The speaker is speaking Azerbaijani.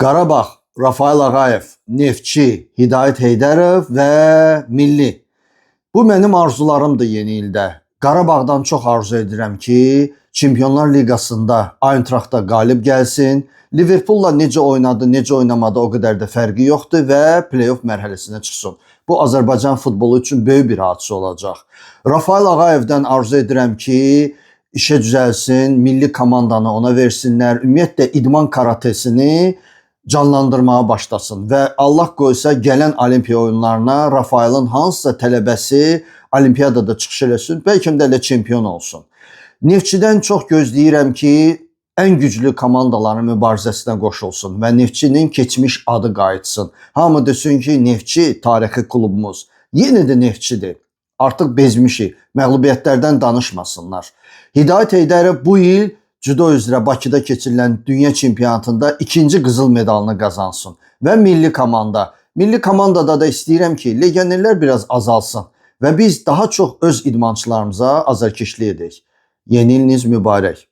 Qarabağ, Rafael Ağayev, Neftçi, Hidayət Heydərov və Milli. Bu mənim arzularımdır yeni ildə. Qarabağdan çox arzu edirəm ki, Çempionlar Liqasında Eintracht'a qalib gəlsin. Liverpool'la necə oynadı, necə oynamadı o qədər də fərqi yoxdur və play-off mərhələsinə çıxsın. Bu Azərbaycan futbolu üçün böyük bir hadisə olacaq. Rafael Ağayevdən arzu edirəm ki, işə düzəlsin, milli komandanı ona versinlər. Ümumiyyətlə idman karatesini canlandırmağa başlasın və Allah qoysa gələn olimpiya oyunlarına Rafaelin hansısa tələbəsi olimpiyadada çıxış eləsin, bəlkə də elə çempion olsun. Neftçidən çox gözləyirəm ki, ən güclü komandaların mübarizəsinə qoşulsun və Neftçinin keçmiş adı qayıtsın. Hamı desin ki, Neftçi tarixi klubumuz. Yenə də Neftçidir. Artıq bezmişik. Məğlubiyyətlərdən danışmasınlar. Hidayət Heydərov bu il cüdo üzrə Bakıda keçirilən dünya çempionatında ikinci qızıl medalını qazansın və milli komanda. Milli komandada da istəyirəm ki, legionerlər biraz azalsın və biz daha çox öz idmançılarımıza azarkeşlik edək. Yeni iliniz mübarək.